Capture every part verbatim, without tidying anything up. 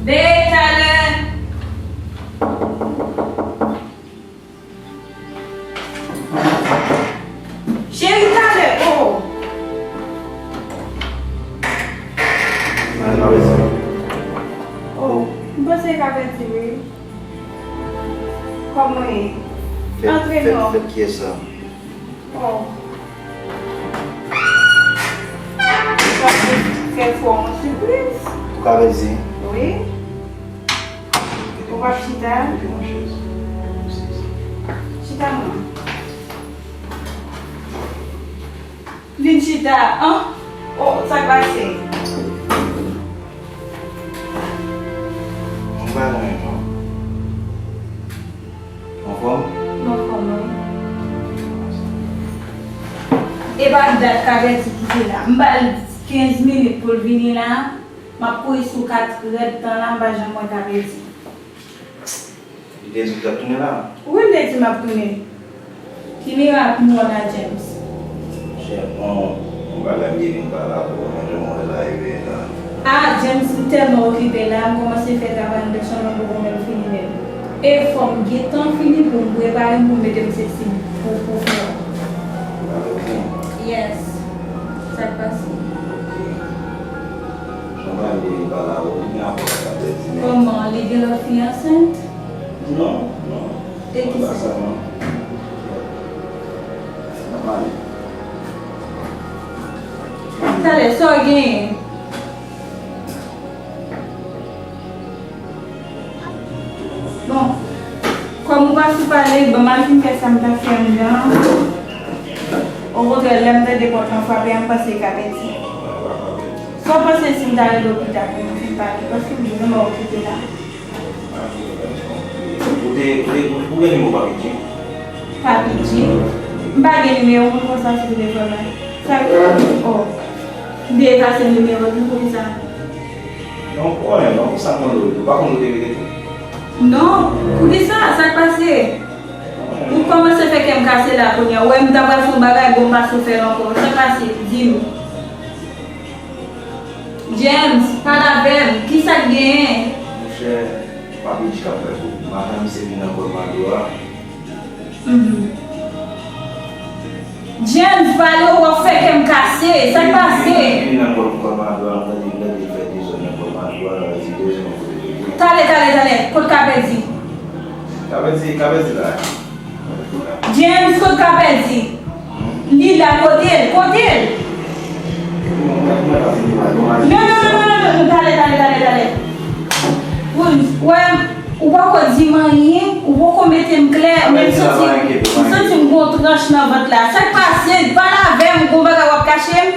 Veye talè. Cheri, talè, oh. Mwen pa bezwen. Oh, m panse ka pèdi, wi. Kòman w ye? Antre non. Fèt kiyès la? Oh. Fè fò yon sipriz. Ou ka pèdi? Wi. Ou p ap chita? Mete yon chèz. Chita non. Vin chita, an? Oh, sa k pase? Mwen pa nan non. Anfòm? M anfòm, wi. E pa dat ka pèdi kite la. M ba l kenz minit pou l vini la. M ap kouri sou kat rèd tan la, m pa janm wè ka pèdi. Li te di w t ap tounen la? Wi, m te di m ap tounen. Ki mirak nou wè la, James? Monchè, bon, yon bagay m te vin pale avè w, men jan mwen wè la, e la. Ah, James, m tèlman okipe la, m kòmanse fè travay m te sonje m poko menm fini menm. E fò m gentan fini pou m prepare m pou m mete m seksi pou, pou fè. Ou pa vle fini? Yes. Sa k pase? Ok. Jan mwen te vin pale avè w, ki gen rapò sa k ap di men. Kòman, li gen lòt fi ansent? Non, non. E ki sa? Sa non. Nòmal. Talè, sa w genyen? Bon, kòm ou pa sou pale, ban m al fin fè sa m t ap fè anndan an. Okontrè, lè m tande pòt lan frape a, m panse e ka pèdi. Sa w panse si m ta rele w pita pou nou fin pale? Paske m vrèman okipe la. Ou te, ou te, ou gen nimewo Papi G? Papi G? M pa gen nimewo moun konsa sou telefòn mwen. Sa, oh. M te efase nimewo l, poukisa? Non, pou anyen, non, pou sa konn ou, ou pa konn ou te rele tou? Non, poukisa? Sa k pase? Ou kòmanse fè kè m kase la kounye a. Ou wè m ta pral fè yon bagay, bon, m pa sou fè l ankò. Sa k pase? Di m. James, pale avè m. Kisa k genyen? Monchè, Papi G k ap fè kou. Maten misye vin nan kòlmado a. Mhm. James, pale, w ap fè kè m kase. Sa k pase? Li vin nan kòl, kòlmado a, m tande, m tande l fè dezòd nan kòlmado a, sa vle di dezòd nan kote l ye. Talè, talè, talè. Kot Kapèdi? Kapèdi, Kapèdi la. James, kot Kapèdi? Li la, kote l? Kote l? Non, non, non, non, non, non, talè, talè, talè, talè. Ou, wè, ou poko di m anyen, ou poko mete m klè, men m santi, m santi m gon tranch nan vant la. Sa k pase? Pale avè m, gon bagay w ap kache m?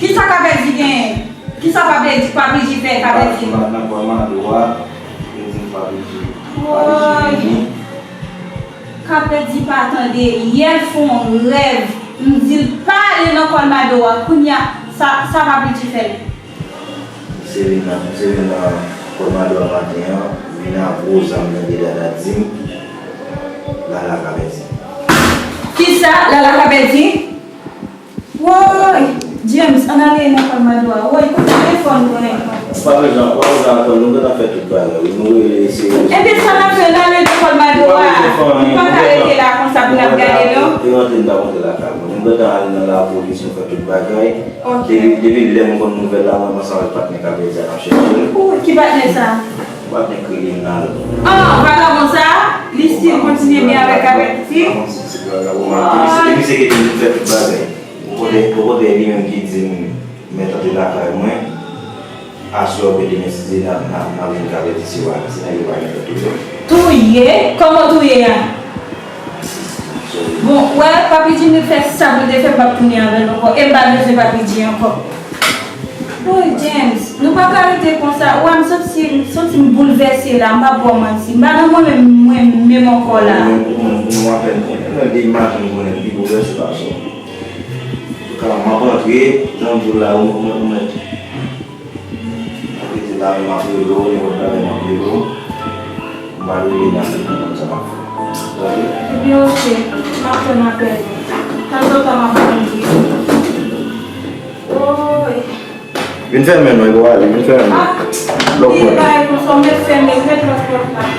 Kisa Kapèdi genyen? Kisa Papi G, Papi G fè Kapèdi? Nan kòlmado a, yo di Papi G. Papi G vini. Kapèdi pa tande, yè l fè yon rèv, m di l pa ale nan kòlmado a, kounye a, sa, sa Papi G fè l? Misye vin nan, misye vin nan kòlmado a maten an, vin ak gwo zam nan de Dada di m, Lala Kapèdi. Kisa? Lala Kapèdi? Woy! James, ann ale nan kòlmado a. Woy, kote telefòn mwen? Ou pa bezwen, ou pa bezwen al kòl, nou gentan fè tout bagay, wi. Nou rele, se... Ebyen, sa n ap fè, n ale nan kòlmado a. Nou pa ka rete la konsa pou n ap gade, non. E rantre, nou ta monte lakay mwen. Nou gentan al nan lapolis, nou fè tout bagay. Ok. Depi, depi lè m konn nouvèl la, mwen, ansanm avèk patnè Kapèdi a, n ap chèche l. Ou, ki patnè sa? Patnè kriminèl. Ah, vagabon sa? Li still kontinye byen avèk Kapèdi? Depi se, depi se Kapèdi, nou fè tout bagay. Okontrè, okontrè, li menm ki di m, mèt antre lakay mwen. Aswè oubyen demen, si Dye vle, n a, n a, n a vin Kapèdi si w a, si nèg yo pa gen tèt ouvè. Touye? Kòman touye a? Bon, wè, Papi G, li fè sa pou l te fè, m p ap tounen avè l ankò. E m pa bezwen Papi G ankò. Woy, James, nou pa ka rete konsa. Ou wè, m santi, m santi m boulvèse la, m p ap ba w manti. M pa nan mwen menm, mwen menm ankò la. Mwen, mwen, mwen, mwen apèn konnen. Mwen de maten m konnen m pi boulvèse pase w. Antouka, m ap antre, jan m di w la, ou, ou, ou mèt. M ap rete la, men m ap rele w, nenpòt bagay m ap rele w. M va rele nan telefòn sa m ap fè. Tande? Ebyen, ok, m ap tann apèl ou. Tanzantan, m ap tann li. Woy! Vin fèmen non, epi w ale, vin fèmen non. Lòt pòt la. Li bay konsa, w mèt fèmen, mèt lòt pòt la.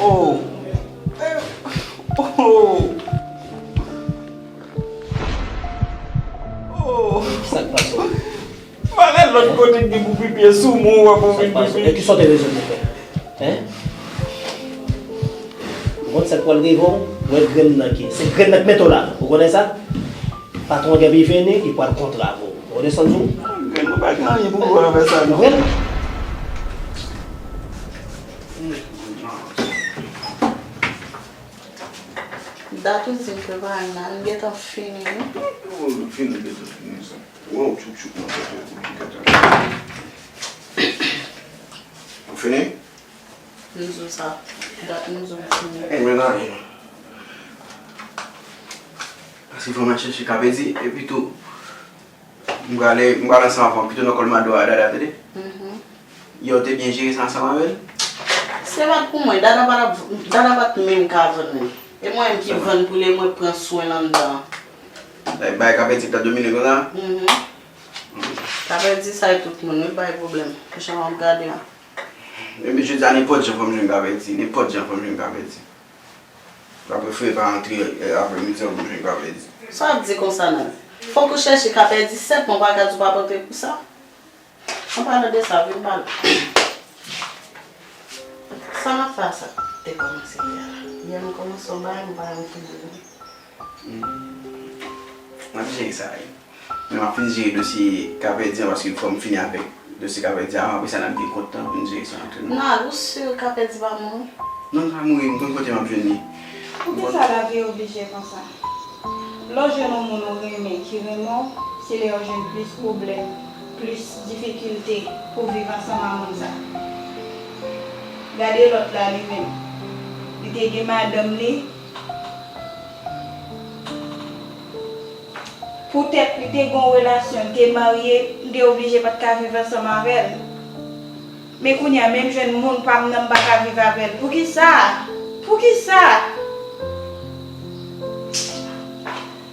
Oh. Oh. Oh. Sa k pase? M ale lòt kote ki pou pipi e sou mwen w ap ouvri pipi. E kisa w te bezwen te fè? Hein? Ou konn sa k pral rive w? Ou wè grenn nan ki? Se grenn nan k mete w la. Ou konnen sa? Patwon an gen vini, li pral kontre avè w. Ou redesann sou? Grenn, ou pa gen anyen pou wè avè sa, non. Ou wè l? Dat ou di m prepare m nan, m gentan fini, wi. Ou fini, gentan fini, sa. Waw, tchoup, tchoup, nan tèt ou, tchoup, tchoup, tchoup. Ou fini? M di w sa. Dat m di w m fini. Eh, men la, eh. Paske fò m al chèche kapèdi, epi tou, m prale, m prale ansanm avè w, pito nan Colmado a, Dada, tande? Mhm. Yo te byen jere sa ansanm avè l? Se pa t pou mwen, Dada pa t ap, Dada pa t menm ka vann li. E mwen menm ki vann pou li, e mwen pran swen l anndan. Bay, bay kapèdi k t ap domine konsa? Mhm. Kapèdi sa e tout moun, wi, bay pwoblèm. Jan w ap gade a. Epi jodi a, nenpòt jan fò m jwenn kapèdi, nenpòt jan fò m jwenn kapèdi. M ta prefere pa antre, eh, aprè midi an pou m jwenn kapèdi. Sa w ap di konsa, Naz? Fòk ou chèche kapèdi sèt mwa, ou pa ka di w pa pote pou sa. An palan de sa, vin pale. Sa n ap fè a sa te kòmanse yè la. Yè nou kòmanse yon bagay, nou pa janm fini li. Hmm. M ap jere sa, wi. Men m ap fin jere dosye kapèdi an, paske fò m fini avèk dosye kapèdi an, apre sa n ap gen kont lan pou n jere sa antre nou. Naz, ou si kapèdi pa mouri? Non, l pa mouri, m konn kote m ap jwenn li. Poukisa lavi oblije konsa? Lè w jwenn yon moun ou renmen ki renmen w, se lè w jwenn plis pwoblèm, plis difikilte pou w viv ansanm a moun sa. Gade lòt la li menm. Li te gen madanm li. Poutèt li te gen yon relasyon, li te marye, m te oblije pa t ka viv ansanm avè l. Men kounye a, menm jwenn moun pa m nan, m pa ka viv avè l. Poukisa? Poukisa?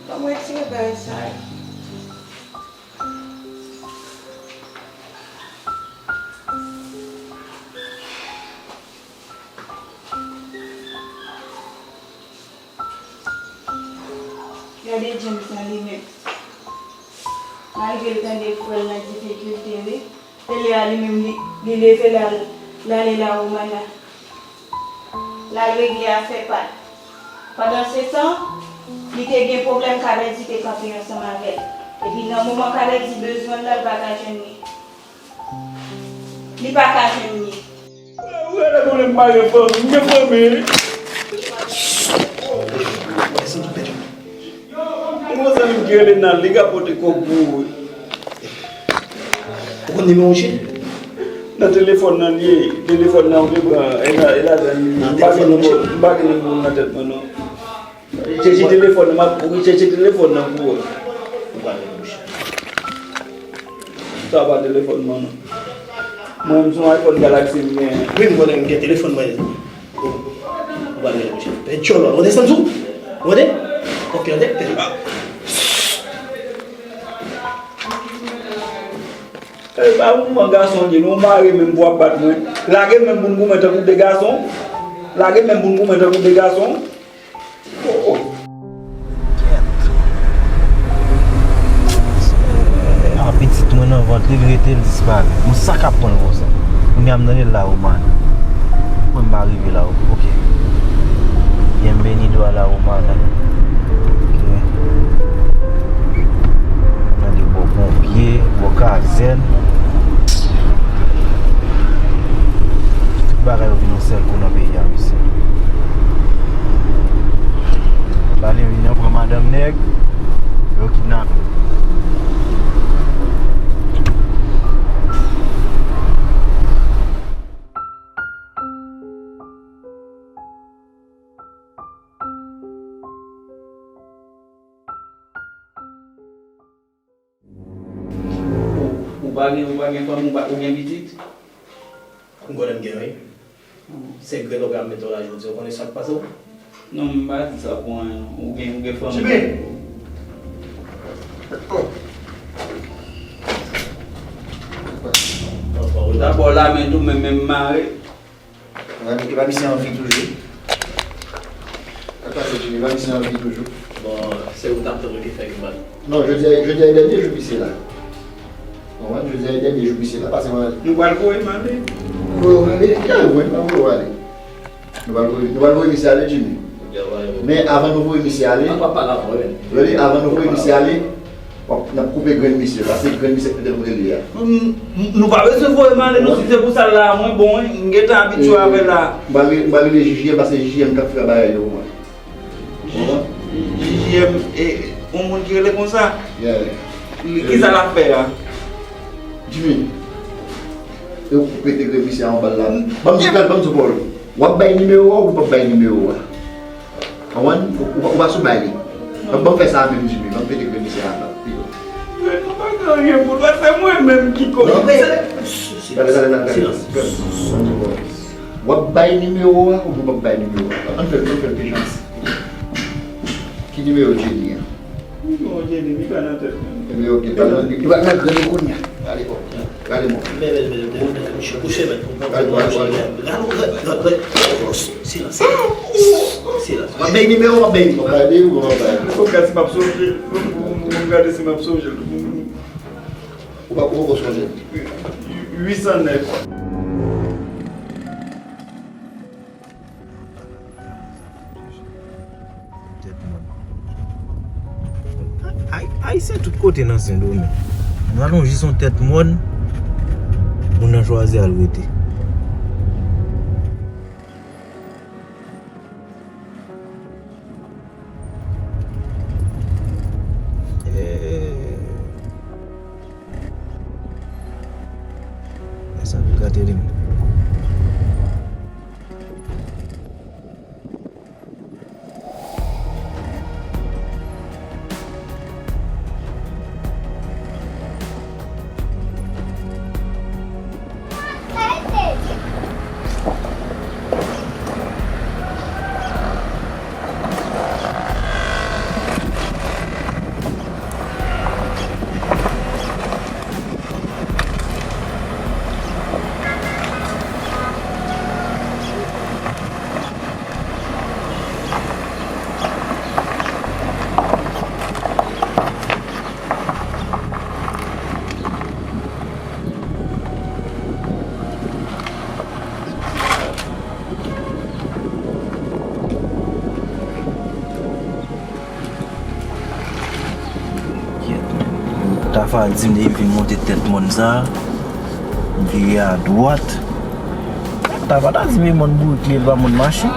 Ban m retire bagay sa yo. Gade James lan li menm. Malgre l tande frè l nan difikilte, wi. Se lè a li menm li, li leve l al, l ale la Romana. L al regle afè pa l. Pandansetan, li te gen pwoblèm, Kapèdi te kanpe ansanm avè l. Epi nan moman Kapèdi bezwen l la, l pa ka jwenn li. Li pa ka jwenn li. Ou rele mwen, m pa gen fanmi, m gen fanmi. Ou gon zanmi m ki rele Nal, li ka pote kòb pou ou, wi. Ou konn nimewo Chil? Nan telefòn nan li ye, telefòn nan ou te pran, e la, e ladan l ye. M pa gen nimewo, m pa gen nimewo nan tèt mwen, non. Chèche telefòn nan, m ap, wi, chèche telefòn nan pou wè. Ou pa gen bouch. Sa pa telefòn mwen, non. Mwen, m se yon iPhone Galaxy m gen. Wi, m konnen m gen telefòn mwen. Ou pa gen bouch. Pè dyòl, ou desann sou. Ou tande? Ok, tande? Tande. E pa moman gason li, nou mare menm pou w ap bat mwen. Lage menm pou n goumen tankou de gason. Lage menm pou n goumen tankou de gason. Oh, oh. Kèt. Ap Te l disparèt. Bon, sa k ap pran l konsa? Kounye a m tande l La Romana. Mwen m pa rive La Romana. Ok. Bienvenido a La Romana. Ok. Tande bò ponpye, bò kazèn. Tout bagay yo vin yon sèl kou nan peyi a, mesye. Bandi vin nan pran madanm nèg, yo kidnape. Ou, ou pa gen, ou pa gen fanmi, ou pa, ou gen pitit? M konnen m gen, wi. Se grenn oga m mete w la jodi, ou konnen sa k pase w? Non, m pa di sa pou anyen, non. Ou gen, ou gen fanmi. Jimmy! Ou ta ba w lamen tou, men, men m mare. Epa, epa misye an vi toujou. Sa k pase, Jimmy? Epa misye an vi toujou. Bon, se ou t ap tann ki fè yo bat. Non, jodi a, jodi a e dènye jou misye la. Konprann? Jodi a e dènye jou misye la, pase mwen. Nou pral voye m ale. Voye w ale? Ki a voye m ale? Nou pral voye, nou pral voye misye ale, Jimmy. Men avan nou voye misye ale, tande, avan nou voye misye ale, w ap, n ap koupe grenn misye, paske grenn misye k te dekote li a. M, m, nou pa bezwen voye m ale, non, si se pou sa l la, mwen bon, wi, m gentan abitye avè l la. M pral, m pral rele J J M, paske J J M k ap fè bagay yo pou mwen. J J M, e, yon moun ki rele konsa? Yeah. Li, kisa l ap fè a? Jimmy, yo koupe te grenn misye a yon bal la. Ban m di, ban m di w, Paul. W ap bay nimewo a oubyen w p ap bay nimewo a? Konprann? Ou, ou, ou pa sou bay li. Ban m fè sa a menm, Jimmy. Ban m pete grenn misye a pito. Men nou pa gen anyen pou l fè, se mwen menm ki kòmanse. Gade, gade, gade, gade. Silans. W ap bay nimewo a oubyen w p ap bay nimewo a? Ann fè l, ann fè l pi jan. Ki nimewo Jenny an? Nimewo Jenny, li pa nan tèt mwen. Ebyen, ok, li pa nan, li pa nan grenn ou kounye a. Gade bon. Gade bon. Men, men, men, men, men, men, misye kouche, men. Gade, gade, gade. Gade, gade, gade. Silans. Silans. W ap bay nimewo, w ap bay li. W ap bay li ou w ap bay li? Fò m gade si m ap sonje l. Fò m, fò m, fò m gade si m ap sonje l. Ou pa, ou poko sonje l? Uit san nèf. Tèt mòn. Ay-, Ayisyen tout kote nan Sendomeng. Nou alonje sou yon tèt mòn, moun nan chwazi al rete. Eh. Sa vin gate li. Tafa di m li vin monte tèt mòn sa, vire adwat. Tafa ta di m e mòn bourik li, e pa mòn mache.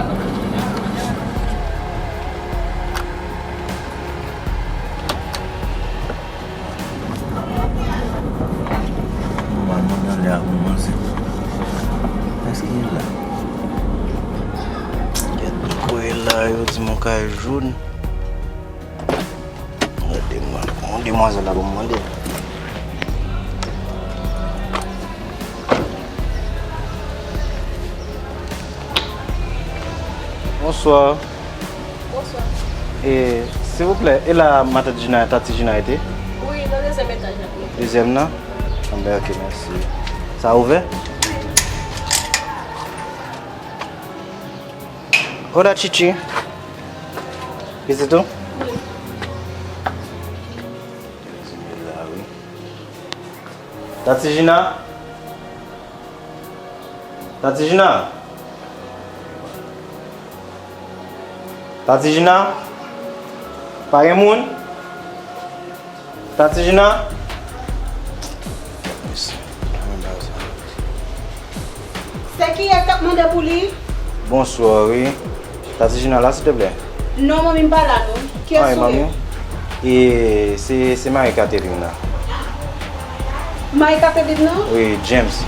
Nòmalman, nan lè a kòmanse. Èske l la? Kèt, kote l la, yo di m yon kay joun. Gade mwen. Yon demwazèl la pou m mande. Bonswa. Bonswa. E, silvouplè, e la matant Jina, tati Jina rete? Wi, nan dezyèm etaj la. Dezyèm nan? Anben, ok, mèsi. Sa ouvè? Hola, Chichi. Pitit ou? Wi. Mezanmi, la, wi. Tati Jina? Tati Jina? Tati Jina? Pa gen moun? Tati Jina? Se kiyès k ap mande pou li? Bonswa, wi. Tati Jina la, silteplè? Non, manmi, m pa la, non. Kiyès ou ye? E, se, se mari Catherine la. Mari Catherine nan? Wi, James.